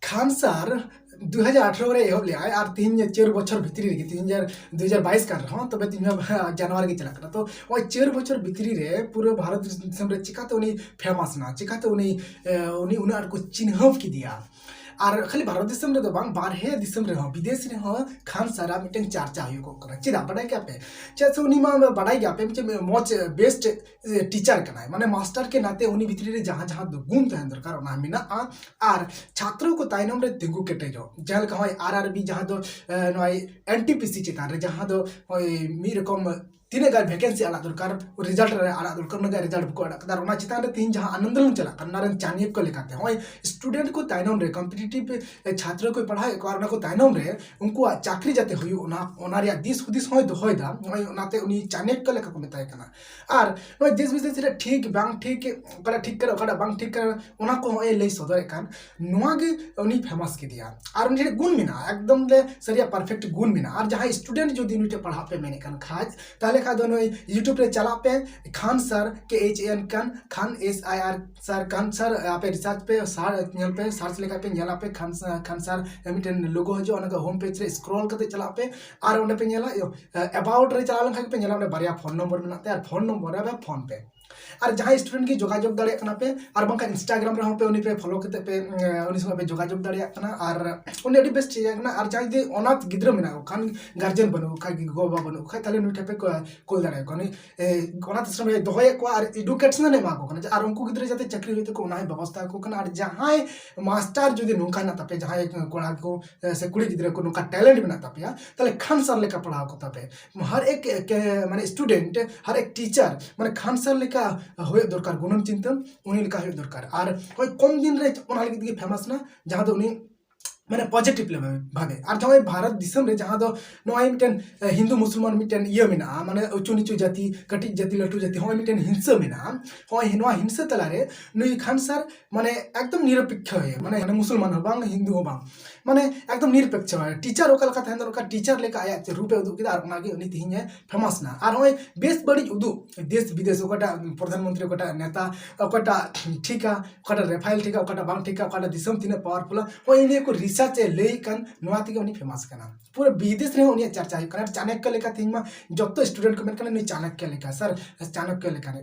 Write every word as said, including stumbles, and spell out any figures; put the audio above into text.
ᱠᱷᱟᱱ ᱥᱟᱨ ᱫᱩ ᱦᱟᱡᱟᱨ ᱟᱴᱷᱨᱚ ᱨᱮ ᱮᱦᱚᱵ ᱞᱮᱫᱟᱭ ᱟᱨ ᱛᱤᱦᱤᱧ ᱪᱟᱹᱨ ᱵᱚᱪᱷᱚᱨ ᱵᱷᱤᱛᱨᱤ ᱨᱮᱜᱮ, ᱛᱤᱦᱤᱧ ᱫᱩ ᱦᱟᱡᱟᱨ ᱵᱟᱭᱤᱥ ᱠᱟᱱ ᱨᱮᱦᱚᱸ, ᱛᱚᱵᱮ ᱛᱤᱦᱤᱧ ᱢᱟ ᱡᱟᱱᱩᱣᱟᱨᱤ ᱜᱮ ᱪᱟᱞᱟᱜ ᱠᱟᱱᱟ᱾ ᱛᱚ ᱱᱚᱜᱼᱚᱭ ᱪᱟᱹᱨ ᱵᱚᱪᱷᱚᱨ ᱵᱷᱤᱛᱨᱤ ᱨᱮ ᱯᱩᱨᱟᱹ ᱵᱷᱟᱨᱚᱛ ᱫᱤᱥᱚᱢ ᱨᱮ ᱪᱤᱠᱟᱛᱮ ᱩᱱᱤ ᱯᱷᱮᱢᱟᱥ ᱮᱱᱟ, ᱪᱤᱠᱟᱛᱮ ᱩᱱᱤ ᱮ, ᱩᱱᱤ ᱩᱱᱟᱹᱜ ᱟᱸᱴ ᱠᱚ ᱪᱤᱱᱦᱟᱹᱣ ᱠᱮᱫᱮᱭᱟ᱾ ᱟᱨ ᱠᱷᱟᱹᱞᱤ ᱵᱷᱟᱨᱚᱛ ᱫᱤᱥᱚᱢ ᱨᱮᱫᱚ ᱵᱟᱝ, ᱵᱟᱨᱦᱮ ᱫᱤᱥᱚᱢ ᱨᱮᱦᱚᱸ, ᱵᱤᱫᱮᱥ ᱨᱮᱦᱚᱸ ᱠᱷᱟᱱ ᱥᱟᱨᱟᱜ ᱢᱤᱫᱴᱮᱱ ᱪᱟᱨᱪᱟ ᱦᱩᱭᱩᱜᱚᱜ ᱠᱟᱱᱟ᱾ ᱪᱮᱫᱟᱜ ᱵᱟᱰᱟᱭ ᱜᱮᱭᱟᱯᱮ? ᱪᱮᱫᱟᱜ ᱥᱮ ᱩᱱᱤ ᱢᱟ ᱵᱟᱰᱟᱭ ᱜᱮᱭᱟᱯᱮ, ᱢᱤᱫᱴᱮᱱ ᱢᱚᱡᱽ ᱵᱮᱥᱴ ᱴᱤᱪᱟᱨ ᱠᱟᱱᱟᱭ, ᱢᱟᱱᱮ ᱢᱟᱥᱴᱟᱨ ᱠᱮ ᱱᱟᱛᱮ ᱩᱱᱤ ᱵᱷᱤᱛᱨᱤ ᱨᱮ ᱡᱟᱦᱟᱸ ᱡᱟᱦᱟᱸ ᱫᱚ ᱜᱩᱱ ᱛᱟᱦᱮᱱ ᱫᱚᱨᱠᱟᱨ ᱚᱱᱟ ᱢᱮᱱᱟᱜᱼᱟ᱾ ᱟᱨ ᱪᱷᱟᱛᱨᱚ ᱠᱚ ᱛᱟᱭᱱᱚᱢ ᱨᱮ ᱛᱤᱸᱜᱩ ᱠᱮᱴᱮᱡᱚᱜ, ᱡᱟᱦᱟᱸ ᱞᱮᱠᱟ ᱱᱚᱜᱼᱚᱭ ᱟᱨ ᱟᱨ ᱵᱤ, ᱡᱟᱦᱟᱸ ᱫᱚ ᱮ, ᱱᱚᱜᱼᱚᱭ ᱮᱱ ᱴᱤ ᱯᱤ ᱥᱤ ᱪᱮᱛᱟᱱ ᱨᱮ ᱡᱟᱦᱟᱸ ᱫᱚ ᱱᱚᱜᱼᱚᱭ ᱢᱤᱫ ᱨᱚᱠᱚᱢ ᱛᱤᱱᱟᱹᱜ ᱜᱟᱱ ᱵᱷᱮᱠᱮᱱᱥᱤ ᱟᱲᱟᱜ ᱫᱚᱨᱠᱟᱨ, ᱨᱮᱡᱟᱞᱴ ᱨᱮ ᱟᱲᱟᱜ ᱫᱚᱨᱠᱟᱨ, ᱩᱱᱟᱹᱜ ᱜᱟᱱ ᱨᱮᱡᱟᱞᱴ ᱵᱟᱠᱚ ᱟᱲᱟᱜ ᱠᱟᱫᱟ᱾ ᱟᱨ ᱚᱱᱟ ᱪᱮᱛᱟᱱ ᱨᱮ ᱛᱮᱦᱤᱧ ᱡᱟᱦᱟᱸ ᱟᱱᱫᱳᱞᱚᱱ ᱪᱟᱞᱟᱜ ᱠᱟᱱᱟ, ᱚᱱᱟ ᱨᱮᱱ ᱪᱟᱱᱤᱭᱟᱹ ᱠᱚ ᱞᱮᱠᱟᱛᱮ ᱱᱚᱜᱼᱚᱭ ᱥᱴᱩᱰᱮᱱᱴ ᱠᱚ ᱛᱟᱭᱱᱚᱢ ᱨᱮ, ᱠᱚᱢᱯᱤᱴᱤᱴᱤᱵᱷ ᱪᱷᱟᱛᱨᱚ ᱠᱚ ᱯᱟᱲᱦᱟᱣᱮᱫ ᱠᱚᱣᱟ, ᱟᱨ ᱚᱱᱟ ᱠᱚ ᱛᱟᱭᱱᱚᱢ ᱨᱮ ᱩᱱᱠᱩᱣᱟᱜ ᱪᱟᱹᱠᱨᱤ ᱡᱟᱛᱮ ᱦᱩᱭᱩᱜ, ᱚᱱᱟ, ᱚᱱᱟ ᱨᱮᱭᱟᱜ ᱫᱤᱥ ᱦᱩᱫᱤᱥ ᱦᱚᱸᱭ ᱫᱚᱦᱚᱭᱮᱫᱟ᱾ ᱱᱚᱜᱼᱚᱭ ᱚᱱᱟᱛᱮ ᱩᱱᱤ ᱪᱟᱱᱤᱭᱟᱹ ᱠᱚ ᱞᱮᱠᱟ ᱠᱚ ᱢᱮᱛᱟᱭ ᱠᱟᱱᱟ᱾ ᱟᱨ ᱱᱚᱜᱼᱚᱭ ᱫᱮᱥ ᱵᱤᱫᱮᱥ ᱨᱮ ᱴᱷᱤᱠ ᱵᱟᱝ ᱴᱷᱤᱠ, ᱚᱠᱟᱴᱟᱜ ᱴᱷᱤᱠ ᱠᱟᱱᱟ, ᱚᱠᱟᱴᱟᱜ ᱵᱟᱝ ᱴᱷᱤᱠ ᱠᱟᱱᱟ, ᱚᱱᱟ ᱠᱚ ᱱᱚᱜᱼᱚᱭ ᱞᱟᱹᱭ ᱥᱚᱫᱚᱨᱮᱫ ᱠᱟᱱ, ᱱᱚᱣᱟ ᱜᱮ ᱩᱱᱤ ᱯᱷᱮᱢᱟᱥ ᱠᱮᱫᱮᱭᱟ᱾ ᱟᱨ ᱩᱱᱤ ᱴᱷᱮᱱ ᱜᱩᱱ ᱢᱮᱱᱟᱜᱼᱟ, ᱮᱠᱫᱚᱢ ᱞᱮ ᱥᱟᱹᱨᱤᱭᱟᱜ ᱯᱟᱨᱯᱷᱮᱠᱴ ᱜᱩᱱ ᱢᱮᱱᱟᱜᱼᱟ᱾ ᱟᱨ ᱡᱟᱦᱟᱸᱭ ᱥᱴᱩᱰᱮᱱᱴ ᱡᱩᱫᱤ ᱱᱩᱭ ᱴᱷᱮᱱ ᱯᱟᱲᱦᱟᱜ ᱯᱮ ᱢᱮᱱᱮᱫ ᱠᱟᱱ ᱠᱷᱟᱡ, ᱛᱟᱦᱚᱞᱮ ᱠᱷᱟᱡ ᱫᱚ ᱱᱩᱭ YouTube ᱨᱮ ᱪᱟᱞᱟᱜ ᱯᱮ, ᱠᱷᱟᱱ ᱥᱟᱨ, ᱠᱮ ᱮᱭᱤᱪ ᱮ ᱮᱱ ᱠᱟᱱ, ᱠᱷᱟᱱ, ᱮᱥ ᱟᱭ ᱟᱨ ᱥᱟᱨ, ᱠᱷᱟᱱ ᱥᱟᱨ, ᱟᱯᱮ ᱨᱤᱥᱟᱨᱪ ᱯᱮ, ᱥᱟᱨ ᱧᱮᱞ ᱯᱮ, ᱥᱟᱨᱪ ᱞᱮᱠᱷᱟᱡ ᱯᱮ ᱧᱮᱞᱟ ᱯᱮ, ᱠᱷᱟᱱ ᱥᱟᱨ, ᱠᱷᱟᱱ ᱥᱟᱨ ᱢᱤᱫᱴᱮᱱ ᱞᱳᱜᱳ ᱦᱤᱡᱩᱜᱼᱟ, ᱚᱱᱟ ᱠᱚ ᱦᱳᱢ ᱯᱮᱡᱽ ᱨᱮ ᱥᱠᱨᱚᱞ ᱠᱟᱛᱮ ᱪᱟᱞᱟᱜ ᱯᱮ᱾ ᱟᱨ ᱚᱸᱰᱮ ᱯᱮ ᱧᱮᱞᱟ, ᱤᱭᱟᱹ, ᱮᱵᱟᱣᱩᱴ ᱨᱮ ᱪᱟᱞᱟᱣ ᱞᱮᱱᱠᱷᱟᱱ ᱜᱮᱯᱮ ᱧᱮᱞᱟ, ᱚᱸᱰᱮ ᱵᱟᱨᱭᱟ ᱯᱷᱳᱱ ᱱᱚᱢᱵᱚᱨ ᱢᱮᱱᱟᱜ ᱛᱟᱭᱟ, ᱟᱨ ᱯᱷᱳᱱ ᱱᱚᱢᱵᱚᱨ ᱨᱮ ᱟᱯᱮ ᱯᱷᱳᱱ ᱯᱮ᱾ ᱟᱨ ᱡᱟᱦᱟᱸᱭ ᱥᱴᱩᱰᱮᱱᱴ ᱜᱮ ᱡᱳᱜᱟᱡᱳᱜᱽ ᱫᱟᱲᱮᱭᱟᱜ ᱠᱟᱱᱟ ᱯᱮ, ᱟᱨ ᱵᱟᱝᱠᱷᱟᱱ ᱤᱱᱥᱴᱟᱜᱨᱟᱢ ᱨᱮᱦᱚᱸ ᱯᱮ ᱩᱱᱤ ᱯᱮ ᱯᱷᱚᱞᱳ ᱠᱟᱛᱮ ᱯᱮ, ᱩᱱᱤ ᱥᱚᱸᱜᱮ ᱯᱮ ᱡᱳᱜᱟᱡᱳᱜᱽ ᱫᱟᱲᱮᱭᱟᱜ ᱠᱟᱱᱟ᱾ ᱟᱨ ᱩᱱᱤ ᱟᱹᱰᱤ ᱵᱮᱥ ᱪᱮᱫ ᱠᱟᱱᱟ᱾ ᱟᱨ ᱡᱟᱦᱟᱸᱭ ᱡᱩᱫᱤ ᱚᱱᱟᱛᱷ ᱜᱤᱫᱽᱨᱟᱹ ᱢᱮᱱᱟᱜ ᱠᱚ ᱠᱷᱟᱱ, ᱜᱟᱨᱡᱮᱱ ᱵᱟᱹᱱᱩᱜ ᱠᱚ ᱠᱷᱟᱡ, ᱜᱚ ᱵᱟᱵᱟ ᱵᱟᱹᱱᱩᱜ ᱠᱚ ᱠᱷᱟᱡ, ᱛᱟᱦᱚᱞᱮ ᱱᱩᱭ ᱴᱷᱮᱱ ᱯᱮ ᱠᱚ-, ᱠᱩᱞ ᱫᱟᱲᱮᱭᱟᱠᱚᱣᱟ᱾ ᱩᱱᱤ, ᱮ, ᱚᱱᱟᱛᱷ ᱟᱥᱨᱚᱢ ᱨᱮ ᱫᱚᱦᱚᱭᱮᱫ ᱠᱚᱣᱟ ᱟᱨ ᱮᱰᱩᱠᱮᱥᱚᱱ ᱮ ᱮᱢᱟ ᱠᱚ ᱠᱟᱱᱟ, ᱟᱨ ᱩᱱᱠᱩ ᱜᱤᱫᱽᱨᱟᱹ ᱡᱟᱛᱮ ᱪᱟᱹᱠᱨᱤ ᱦᱩᱭᱩᱜ ᱛᱟᱠᱚ, ᱚᱱᱟ ᱦᱚᱸᱭ ᱵᱮᱵᱚᱥᱛᱷᱟ ᱟᱠᱚ ᱠᱟᱱᱟ᱾ ᱟᱨ ᱡᱟᱦᱟᱸᱭ ᱢᱟᱥᱴᱟᱨ ᱡᱩᱫᱤ ᱱᱚᱝᱠᱟ ᱦᱮᱱᱟᱜ ᱛᱟᱯᱮᱭᱟ, ᱡᱟᱦᱟᱸᱭ ᱠᱚᱲᱟ ᱠᱚ, ᱮ, ᱥᱮ ᱠᱩᱲᱤ ᱜᱤᱫᱽᱨᱟᱹ ᱠᱚ ᱱᱚᱝᱠᱟ ᱴᱮᱞᱮᱱᱴ ᱢᱮᱱᱟᱜ ᱛᱟᱯᱮᱭᱟ, ᱛᱟᱦᱚᱞᱮ ᱠᱷᱟᱱ ᱥᱟᱨ ᱞᱮᱠᱟ ᱯᱟᱲᱦᱟᱣ ᱠᱚ ᱛᱟᱯᱮ᱾ ᱦᱟᱨ ᱮᱠ, ᱮ, ᱢᱟᱱᱮ ᱥᱴᱩᱰᱮᱱᱴ, ᱦᱟᱨ ᱮᱠ ᱴᱤᱪᱟᱨ ᱢᱟᱱᱮ ᱠᱷᱟᱱ ᱥᱟᱨ ᱞᱮᱠᱟ ᱦᱩᱭᱩᱜ ᱫᱚᱨᱠᱟᱨ, ᱜᱩᱱᱟᱹᱱ ᱪᱤᱱᱛᱟᱹ ᱩᱱᱤ ᱞᱮᱠᱟ ᱦᱩᱭᱩᱜ ᱫᱚᱨᱠᱟᱨ᱾ ᱟᱨ ᱦᱳᱭ, ᱠᱚᱢ ᱫᱤᱱ ᱨᱮ ᱚᱱᱟ ᱞᱟᱹᱜᱤᱫ ᱜᱮ ᱯᱷᱮᱢᱟᱥ ᱮᱱᱟ, ᱡᱟᱦᱟᱸ ᱫᱚ ᱩᱱᱤ ᱢᱟᱱᱮ ᱯᱚᱡᱤᱴᱤᱵᱷ ᱞᱮ ᱵᱷᱟᱵᱮ᱾ ᱟᱨ ᱱᱚᱜᱼᱚᱭ ᱵᱷᱟᱨᱚᱛ ᱫᱤᱥᱚᱢ ᱨᱮ ᱡᱟᱦᱟᱸ ᱫᱚ ᱱᱚᱜᱼᱚᱭ ᱢᱤᱫᱴᱮᱱ ᱦᱤᱱᱫᱩ ᱢᱩᱥᱚᱞᱢᱟᱱ ᱢᱤᱫᱴᱮᱱ ᱤᱭᱟᱹ ᱢᱮᱱᱟᱜᱼᱟ, ᱢᱟᱱᱮ ᱩᱪᱩ ᱱᱤᱪᱩ ᱡᱟᱹᱛᱤ, ᱠᱟᱹᱴᱤᱡ ᱡᱟᱹᱛᱤ, ᱞᱟᱹᱴᱩ ᱡᱟᱹᱛᱤ, ᱱᱚᱜᱼᱚᱭ ᱢᱤᱫᱴᱮᱱ ᱦᱤᱝᱥᱟᱹ ᱢᱮᱱᱟᱜᱼᱟ᱾ ᱱᱚᱜᱼᱚᱭ ᱱᱚᱣᱟ ᱦᱤᱝᱥᱟᱹ ᱛᱟᱞᱟᱨᱮ ᱱᱩᱭ ᱠᱷᱟᱱ ᱥᱟᱨ ᱢᱟᱱᱮ ᱮᱠᱫᱚᱢ ᱱᱤᱨᱚᱯᱮᱠᱠᱷᱚ ᱦᱩᱭᱩᱜᱼᱟ, ᱢᱟᱱᱮ ᱢᱩᱥᱚᱞᱢᱟᱱ ᱦᱚᱸ ᱵᱟᱝ, ᱦᱤᱱᱫᱩ ᱦᱚᱸ ᱵᱟᱝ, ᱢᱟᱱᱮ ᱮᱠᱫᱚᱢ ᱱᱤᱨᱚᱯᱮᱠᱠᱷᱚ ᱦᱩᱭᱩᱜᱼᱟ᱾ ᱴᱤᱪᱟᱨ ᱚᱠᱟ ᱞᱮᱠᱟ ᱛᱟᱦᱮᱱ ᱫᱚᱨᱠᱟᱨ, ᱴᱤᱪᱟᱨ ᱞᱮᱠᱟ ᱟᱭᱟᱜ ᱨᱩᱯᱮ ᱩᱫᱩᱜ ᱠᱮᱫᱟ, ᱟᱨ ᱚᱱᱟᱜᱮ ᱩᱱᱤ ᱛᱮᱦᱮᱧᱮ ᱯᱷᱮᱢᱟᱥ ᱱᱟ᱾ ᱟᱨ ᱱᱚᱜᱼᱚᱭ ᱵᱮᱥ ᱵᱟᱹᱲᱤᱡ ᱩᱫᱩᱜ, ᱫᱮᱥ ᱵᱤᱫᱮᱥ, ᱚᱠᱟᱴᱟᱜ ᱯᱨᱚᱫᱷᱟᱱ ᱢᱚᱱᱛᱨᱤ, ᱚᱠᱟᱴᱟᱜ ᱱᱮᱛᱟ, ᱚᱠᱟᱴᱟᱜ ᱴᱷᱤᱠᱟ, ᱚᱠᱟᱴᱟᱜ ᱨᱮᱯᱷᱟᱭᱮᱞ ᱴᱷᱤᱠᱟ, ᱚᱠᱟᱴᱟᱜ ᱵᱟᱝ ᱴᱷᱤᱠᱟ, ᱚᱠᱟᱴᱟᱜ ᱫᱤᱥᱚᱢ ᱛᱤᱱᱟᱹᱜ ᱯᱟᱣᱟᱨᱯᱷᱩᱞᱟ, ᱦᱚᱸᱜᱼᱚᱭ ᱱᱤᱭᱟᱹ ᱠᱚ ᱨᱤᱥᱟᱨᱪ ᱮ ᱞᱟᱹᱭ ᱠᱟᱱ, ᱱᱚᱣᱟ ᱛᱮᱜᱮ ᱩᱱᱤ ᱯᱷᱮᱢᱟᱥ ᱠᱟᱱᱟ᱾ ᱯᱩᱨᱟᱹ ᱵᱤᱫᱮᱥ ᱨᱮᱦᱚᱸ ᱩᱱᱤᱭᱟᱜ ᱪᱟᱨᱪᱟ ᱦᱩᱭᱩᱜ ᱠᱟᱱᱟ᱾ ᱟᱨ ᱪᱟᱱᱚᱠᱠᱚ ᱞᱮᱠᱟ ᱛᱮᱦᱮᱧ ᱢᱟ ᱡᱚᱛᱚ ᱥᱴᱩᱰᱮᱱᱴ ᱠᱚ ᱢᱮᱱ ᱠᱟᱱᱟ, ᱱᱩᱭ ᱪᱟᱱᱚᱠᱠᱚ ᱞᱮᱠᱟ, ᱥᱟᱨ, ᱪᱟᱱᱚᱠᱠᱚ ᱞᱮᱠᱟ ᱨᱮ᱾